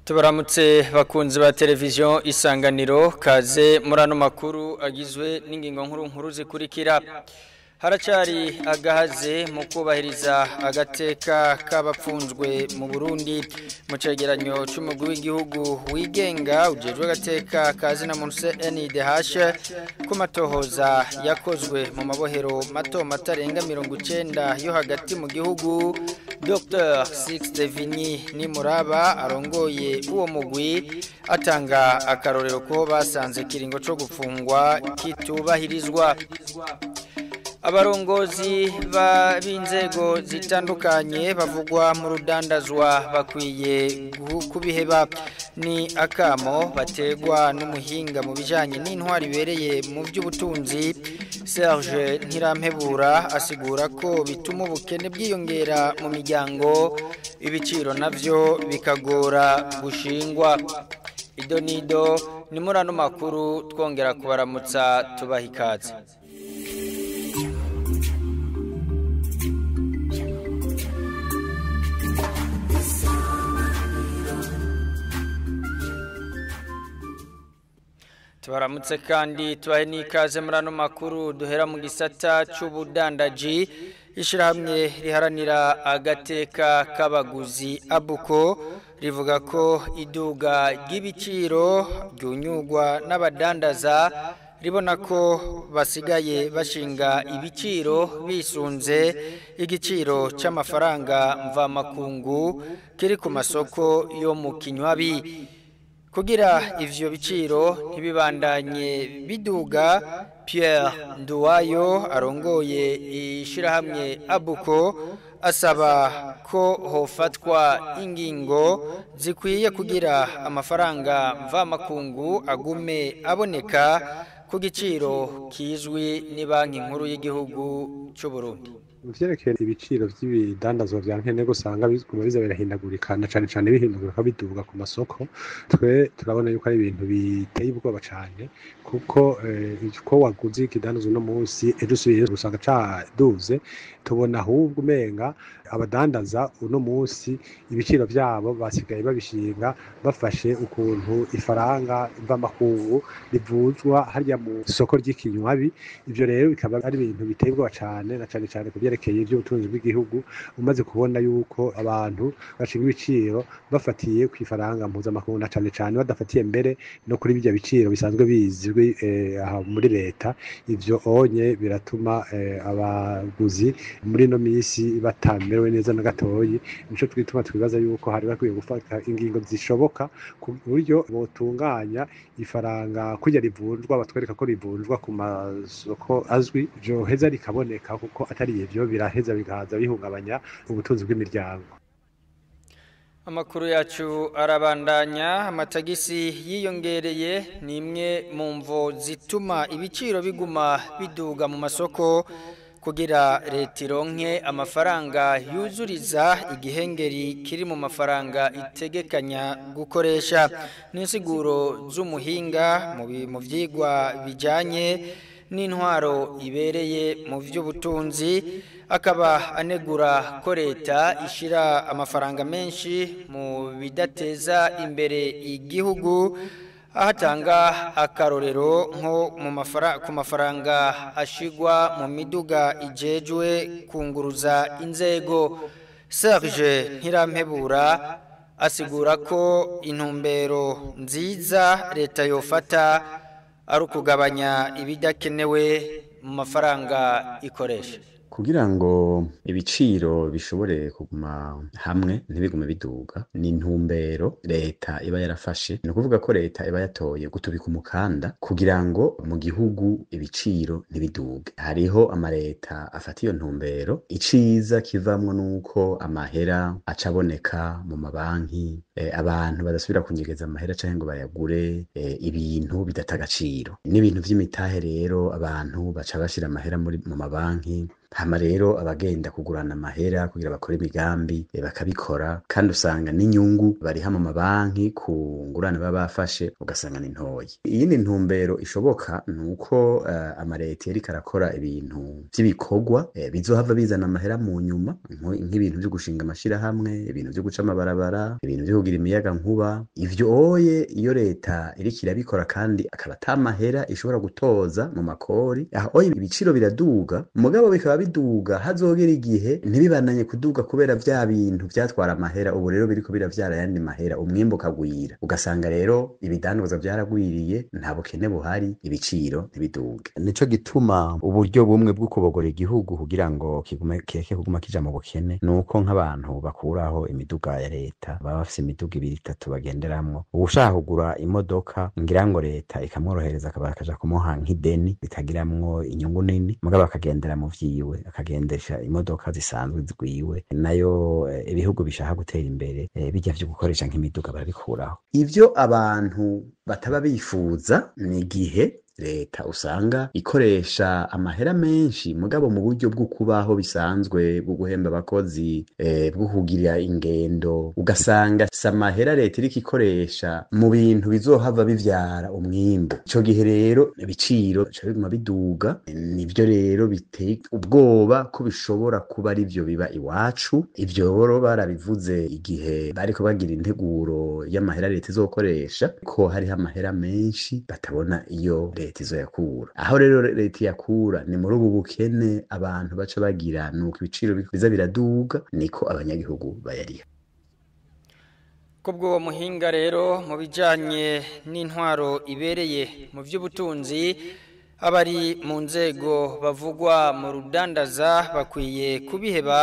Tubaramutse bakunzi ba televiziyo Isanganiro, kaze muri ano makuru agizwe n'ingingo nkuru nkuru zikurikira. Haracari agahaze mu kubahiriza agateka k'abapfunzwe mu Burundi. Mu cegeranyo c'umugwi w'igihugu wigenga ujejwe agateka kazi na muntu CNDH ku matohoza yakozwe mu mabohero mato matarenga 90 yo hagati mu gihugu, Dr Sixte Vinyi Nimuraba arongoye uwo mugwi atanga akarorero ko basanze kiringo co gufungwa kitubahirizwa. Abarongozi b'inzego zitandukanye bavugwa mu rudandazwa bakwiye kubiheba, ni akamo bategwa n'umuhinga mu bijanye n'intwari ibereye mu by'ubutunzi Serge Ntirampebura, asigura ko bituma ubukene bwiyongera mu miryango, ibiciro navyo bikagora gushingwa. Idonido ni muri ano makuru, twongera kubaramutsa tubaha ikaze. Tubaramutse kandi tubahe n'ikaze muri ano makuru duhera mu gisata c'ubudandaji. Ishirahamwe riharanira agateka k'abaguzi Abuko rivuga ko iduga ry'ibiciro ryunyugwa n'abadandaza, ribona ko basigaye bashinga ibiciro bisunze igiciro c'amafaranga mvamakungu kiri ku masoko yo mu kinywabi. Kugira ivyo biciro ntibibandanye biduga, Pierre Nduwayo arongoye ishirahamwe Abuko asaba ko hofatwa ingingo zikwiye kugira amafaranga mvamakungu agume aboneka ku giciro kizwi ni Banki Nkuru y'igihugu c'u Burundi. Mu vyerekeye ibiciro vy'ibidandazwa vya nkenerwa usanga biguma biza birahindagurika, na cane cane bihindagurika biduga ku masoko. Twe turabona yuko ari ibintu biteye ubwoba cane, kuko ko waguze ikidandazwa uno munsi ejo usubiyeyo usanga caduze. Tubona ahubwo umenga abadandaza uno munsi ibiciro vyabo basigaye babishinga bafashe ukuntu ifaranga mvamakungu rivuzwa harya mu soko ry'ikinywabi. Ivyo rero bikaba ari ibintu biteye ubwoba cane, na cane cane ku vyerekeye ivy'ubutunzi bw'igihugu, umaze kubona yuko abantu bashinga ibiciro bafatiye ku ifaranga mpuzamakungu, na cane cane badafatiye mbere no kuri birya biciro bisanzwe bizwi aha muri leta. Ivyo onye biratuma abaguzi muri no misi batamerewe neza na gatoyi. Nico twituma twibaza yuko hari bakwiye gufata ingingo zishoboka ku buryo botunganya ifaranga kurya rivunjwa, batwereka ko rivunjwa ku masoko azwi, vyoheza rikaboneka, kuko atari ivyo biraheza bigahaza bihungabanya ubutunzi bw'imiryango. Amakuru yacu arabandanya. Amatagisi yiyongereye ni imwe mu mvo zituma ibiciro biguma biduga mu masoko. Kugira leta ironke amafaranga yuzuriza igihengeri kiri mu mafaranga itegekanya gukoresha, n'insiguro z'umuhinga mu vyigwa bijanye n'intwaro ibereye mu vy'ubutunzi, akaba anegura ko leta ishira amafaranga menshi mu bidateza imbere igihugu, ahatanga akarorero nko mu ku mafaranga ashigwa mu miduga ijejwe kunguruza inzego. Serge Ntirampebura asigura ko intumbero nziza leta yofata ari ukugabanya ibidakenewe mu mafaranga ikoresha. Kugira ngo ibiciro bishobore kuguma hamwe ntibigume biduga, ni intumbero leta iba yarafashe. Ni ukuvuga ko leta iba yatoye gutubika umukanda kugira ngo mu gihugu ibiciro ntibiduge. Hariho amareta afata iyo ntumbero, iciza kivamwo nuko amahera acaboneka mu mabanki, abantu badasubira kunyegeza amahera canke ngo bayagure ibintu bidata agaciro. N'ibintu vy'imitahe rero abantu baca bashira amahera mu mabanki, Hama rero abagenda kugurana amahera kugira bakore imigambi bakabikora, kandi usanga n'inyungu bariha mu mabanki ku ngurane baba bafashe ugasanga ni ntoyi. Iyindi ntumbero ishoboka ni uko amareta yariko arakora ibintu vy'ibikorwa bizohava bizana amahera mu nyuma, nk'ibintu vyo gushinga amashirahamwe, ibintu vyo guca amabarabara, ibintu vyo kugira imiyaga nkuba. Ivyo oye iyo leta iriko irabikora kandi akaba ata mahera ishobora gutoza mu makori, aho oye ibiciro biraduga, mugabo bikaba biduga hazogera igihe ntibibananye kuduga kubera vya bintu vyatwara amahera. Ubu rero biriko biravyara ayandi mahera, umwimbu ukagwira, ugasanga rero ibidandazwa vyaragwiriye, nta bukene buhari, ibiciro ntibiduge. Nico gituma uburyo bumwe bwo kubogora igihugu kugira ngo kigume kireke kuguma kija mu bukene, nuko nk'abantu bakuraho imiduga ya leta, baba bafise imiduga ibiri itatu bagenderamwo. Uwushaka kugura imodoka ngira ngo leta ikamworohereza akaba akaja kumuha nk'ideni ritagiramwo inyungu nini, mugabo akagendera mu vyiwe, akagendesha imodoka zisanzwe zigwiwe. Nayo ibihugu bishaka gutera imbere bijya vyo gukoresha nk'imiduga barabikuraho. Ivyo abantu bataba bifuza ni igihe leta usanga ikoresha amahera menshi mugabo mu buryo bwo kubaho bisanzwe, bwo guhemba abakozi, bwo kugira ingendo, ugasanga si amahera leta iriko ikoresha mu bintu bizohava bivyara umwimbu. Ico gihe rero ibiciro bica biguma biduga. Nivyo rero biteye ubwoba ko bishobora kuba arivyo biba iwacu. Ivyo rero barabivuze igihe bariko bagira integuro y'amahera leta izokoresha, ko hariho amahera menshi batabona iyo leta izoyakura. Aho rero leta iyakura ni muri ubu bukene abantu baca bagira, nuko ibiciro biza biraduga niko abanyagihugu bayariha. Kubwo muhinga rero mu bijanye n'intwaro ibereye mu vy'ubutunzi, abari mu nzego bavugwa mu rudandaza bakwiye kubiheba,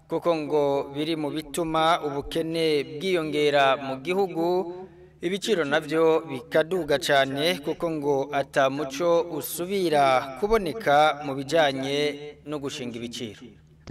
kuko ngo biri mu bituma ubukene bwiyongera mu gihugu, ibiciro navyo bikaduga cyane, kuko ngo ata muco usubira kuboneka mu bijanye no gushinga ibiciro.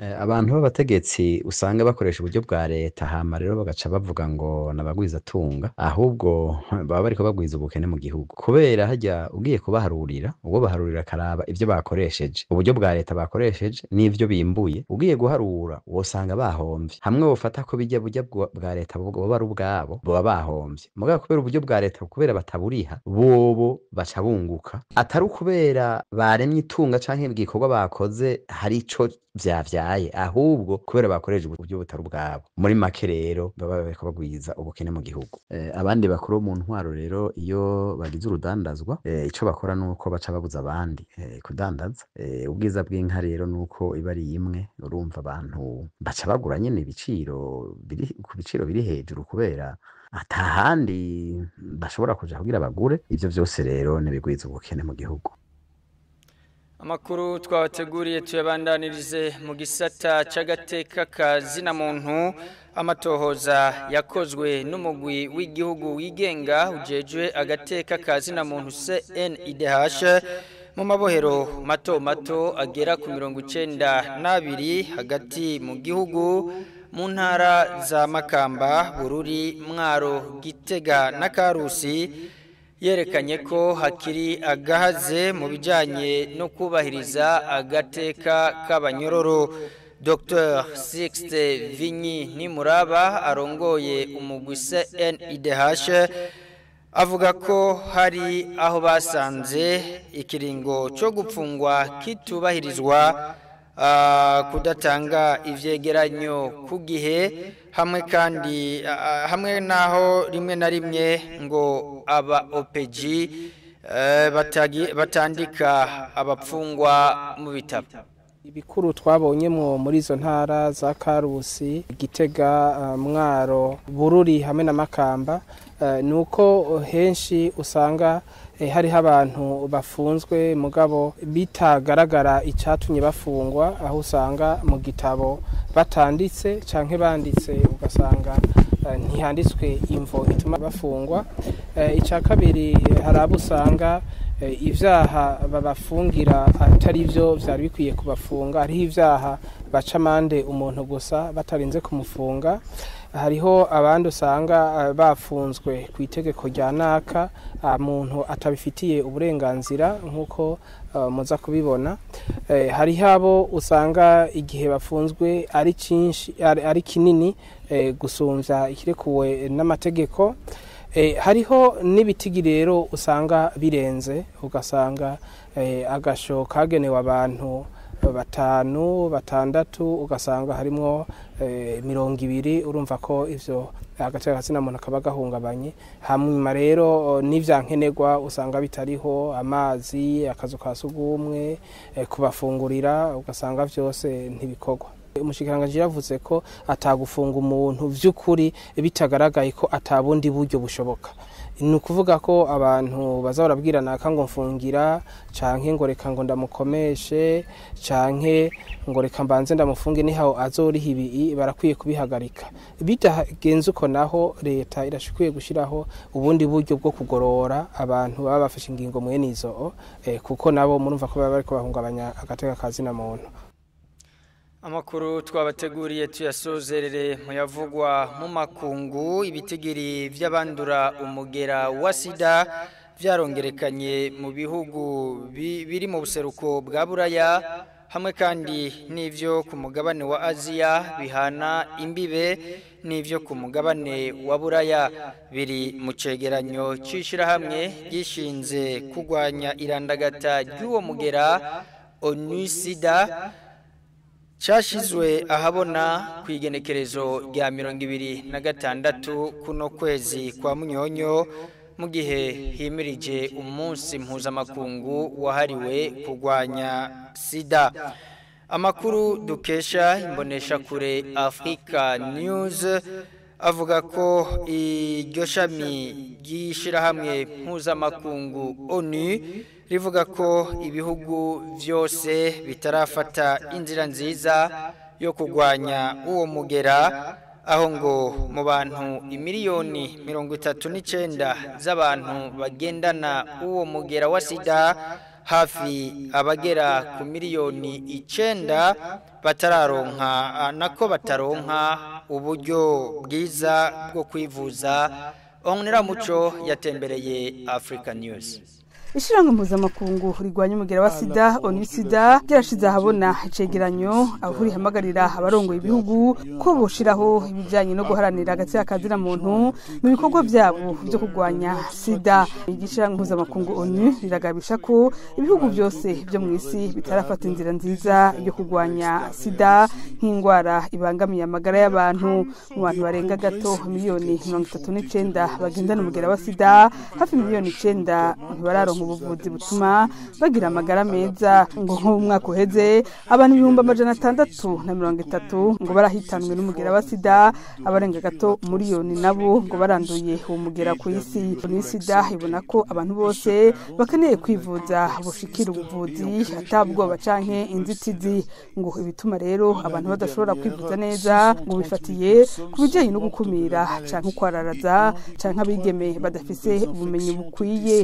Abantu b'abategetsi usanga bakoresha uburyo bwa leta, hama rero bagaca bavuga ngo nabagwiza tunga, ahubwo baba bariko bagwiza ubukene mu gihugu. Kubera harya ugiye kubaharurira, ubwo baharurira karaba ivyo bakoresheje, uburyo bwa leta bakoresheje n'ivyo bimbuye, ugiye guharura wosanga bahomvye. Hamwe bofata ko bijya burya bwa leta boba ari ubwabo, boba bahomvye. Mugabo kubera uburyo bwa leta, kubera bataburiha, bobo baca bunguka, atari ukubera baremye itunga canke igikorwa bakoze hari ico vyavyaye, ahubwo kubera bakoresha uburyo butari ubwabo. Muri make rero baba bariko bagwiza ubukene mu gihugu. Abandi bakuru mu ntwaro rero iyo bagize urudandazwa, ico bakora nuko baca babuza abandi kudandaza. Ubwiza bw'inka rero nuko iba ari imwe, urumva abantu baca bagura nyene ibiciro biri ku biciro biri hejuru, kubera atahandi bashobora kuja kugira bagure. Ivyo vyose rero nibigwiza ubukene mu gihugu. Amakuru twabateguriye tuyabandanirize mu gisata c'agateka ka zina muntu. Amatohoza yakozwe n'umugwi w'igihugu wigenga ujejwe agateka ka zina muntu CNIDH mu mabohero mato mato agera ku 92 hagati mu gihugu, mu ntara za Makamba, Bururi, Mwaro, Gitega na Karusi, yerekanye ko hakiri agahaze mu bijanye no kubahiriza agateka k'abanyororo. Dr Sixte Vinyi Nimuraba arongoye umugwi CNIDH avuga ko hari aho basanze ikiringo cyo gupfungwa kitubahirizwa, kudatanga ivyegeranyo ku gihe, hamwe kandi hamwe naho rimwe na rimwe ngo aba OPG batandika abapfungwa mu bitabo. Ibikuru twabonyemwo muri izo ntara za Karusi, Gitega, Mwaro, Bururi hamwe na Makamba, nuko henshi usanga hariho abantu bafunzwe mugabo bitagaragara icatumye bafungwa, aho usanga mu gitabo batanditse canke banditse ugasanga ntihanditswe imvo ituma bafungwa. Ica kabiri, hari abo usanga ivyaha babafungira atari byo vyari bikwiye kubafunga, hariho ivyaha baca amande umuntu gusa batarinze kumufunga. Hariho abandi usanga bafunzwe ku itegeko rya naka muntu atabifitiye uburenganzira nk'uko muza kubibona. Hariho abo usanga igihe bafunzwe ari cinshi ari kinini gusumvya ikirekuwe n'amategeko. Hariho n'ibitigi rero usanga birenze, ugasanga agasho kagenewe abantu 5 6 ugasanga harimwo 20. Urumva ko ivyo agateka kazina muntu kaba gahungabanye. Hanyuma rero n'ivyankenerwa usanga bitariho, amazi, akazu ka sugumwe, kubafungurira, ugasanga vyose ntibikorwa. Umushikiranganji yavuze ko atagufunga umuntu vy'ukuri bitagaragaye ko atabundi buryo bushoboka. Ni ukuvuga ko abantu baza barabwira naka ngo mfungira, canke ngo reka ngo ndamukomeshe, canke ngo reka mbanze ndamufunge niho azoriha ibi, barakwiye kubihagarika. Bitagenze uko naho leta irashikwiye gushiraho ubundi buryo bwo kugorora abantu baba bafashe ingingo mwene izo, kuko nabo murumva ko baba bariko bahungabanya agateka kazina muntu. Amakuru twabateguriye tuyasozerere muyavugwa mu makungu. Ibitigiri vy'abandura umugera wa sida vyarongerekanye mu bihugu biri mu buseruko bwa Buraya, hamwe kandi n'ivyo ku mugabane wa Aziya bihana imbibe n'ivyo ku mugabane wa Buraya. Biri mu cegeranyo c'ishirahamwe gishinze kugwanya irandagata ry'uwo mugera ONU SIDA, cyashizwe ahabona ku igenekerezo rya 26 kuno kwezi kwa Munyonyo, mu gihe himirije umunsi mpuzamakungu wahariwe kurwanya sida. Amakuru dukesha imbonesha kure Africa News avuga ko iryo shami ry'ishirahamwe mpuzamakungu ONU rivuga ko ibihugu vyose bitarafata inzira nziza yo kugwanya uwo mugera, aho ngo mu bantu imiliyoni 39 z'abantu bagendana uwo mugera wa sida, hafi abagera ku miliyoni 9 batararonka nako bataronka uburyo bwiza bwo kwivuza. Onera Muco yatembereye Africa News. Ishirahamwe mpuzamakungu rigwanya umugera wa sida ONU SIDA ryarashize ahabona icegeranyo aho rihamagarira abarongoye ibihugu ko boshiraho ibijanye no guharanira agateka kazina muntu mu bikorwa byabo byo kugwanya sida. Ishirahamwe mpuzamakungu ONU riragabisha ko ibihugu byose byo mu isi bitarafata inzira nziza yo kugwanya sida nk'ingwara ibangamiye amagara y'abantu. Mu bantu barenga gato miliyoni 39 bagendana umugera wa sida, hafi miliyoni 9 ntibararonka ubuvuzi butuma bagira amagara meza. Ngo nko mu mwaka uheze abantu 630 ngo barahitanwe n'umugera wa sida, abarenga gato miliyoni nabo ngo baranduye uwo mugera ku isi. Ni sida ibona ko abantu bose bakeneye kwivuza bushikira ubuvuzi atabwoba canke inzitizi. Ngo ibituma rero abantu badashobora kwivuza neza ngo bifatiye ku bijanye no gukumira canke kwararaza canke abigeme badafise ubumenyi bukwiye.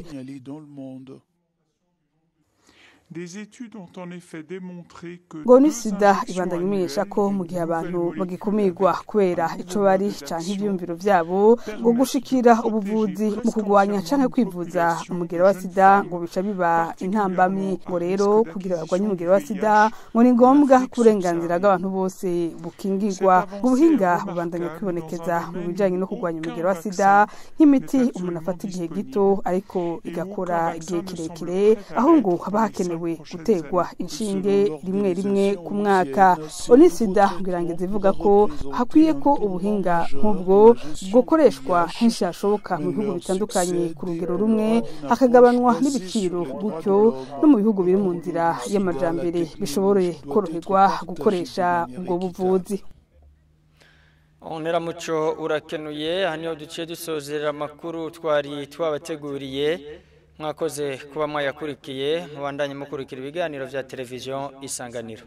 Ngo sida ibandanya imenyesha ko mu gihe abantu bagikumirwa kubera ico bari canke ivyumviro vyabo ngo gushikira ubuvuzi mu kugwanya canke kwivuza umugera wa sida ngo bica biba intambamyi. Ngo rero kugira bagwanye umugera wa sida ngo ni ngombwa kuburenganzira bw'abantu bose bukingirwa. Ubuhinga bubandanya kwibonekeza mu bijanye no kugwanya umugera wa sida nk'imiti umuntu afata igihe gito ariko igakora igihe kirekire, aho ngo haba hakenewe gutegwa inshinge rimwe rimwe ku mwaka. ONU SIDA ngirangiza ivuga ko hakwiye ko ubuhinga nk'ubwo bwokoreshwa henshi hashoboka mu bihugu bitandukanye ku rugero rumwe, hakagabanwa n'ibiciro gutyo no mu bihugu biri mu nzira y'amajambere bishobore koroherwa gukoresha ubwo buvuzi. Onera Muco urakenuye. Hano duciye dusozera amakuru twari twabateguriye. Mwakoze kuba mwayakurikiye, mubandanye mukurikira ibiganiro vya televiziyo Isanganiro.